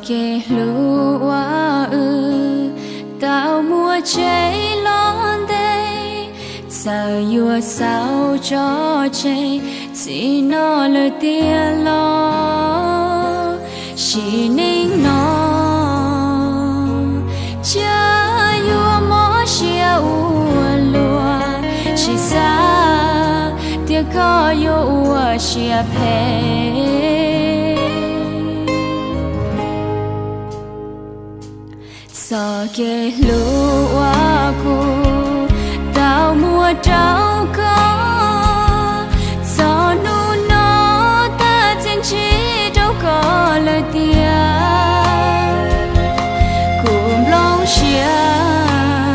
Kev hlub uas wb tau muaj tseg los ntev, txawm yuav xaus tso tseg txij no lawm tiag los, sim neej no cia yuav mob siab ua luaj, tsis xav tias koj yuav ua siab phem. Txoj kev hlub uas kuv tau muaj rau koj, txog hnub no tab txiaj ntsig rau koj lawm tiag. Kuv nplooj siab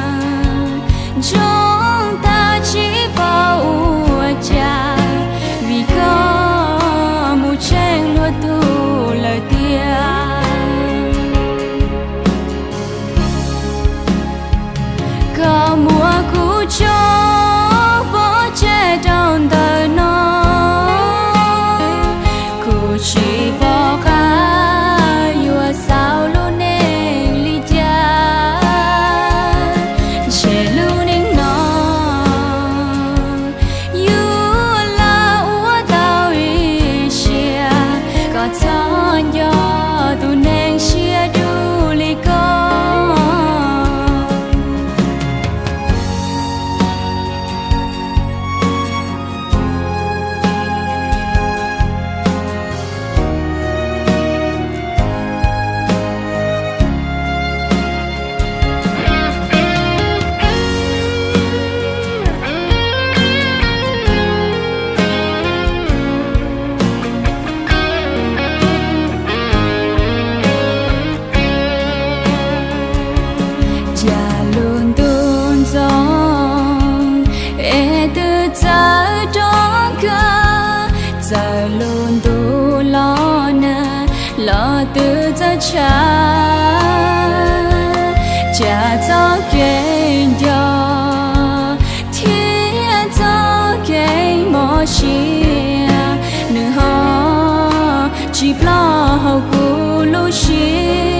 ntsoog tag tsis paub ua cas, vim koj mus tsheej luag tug lawm tiag. Koj muab kuv tso pov tseg rau ntawm no, kuv tsis pom qab yuav xaus lub neej li cas. Ntshe lub neej no yuav lam ua tau ib siab, koj txhob nco tus neeg siab dub li ko. Cas lub ntuj ntxoov es twb txawj rov kawg, txawm lub ntuj los nag los twb txawj tshav. Cas txoj kev nco thiab txoj kev mob siab, nws ho tsis ploj hauv kuv lub siab.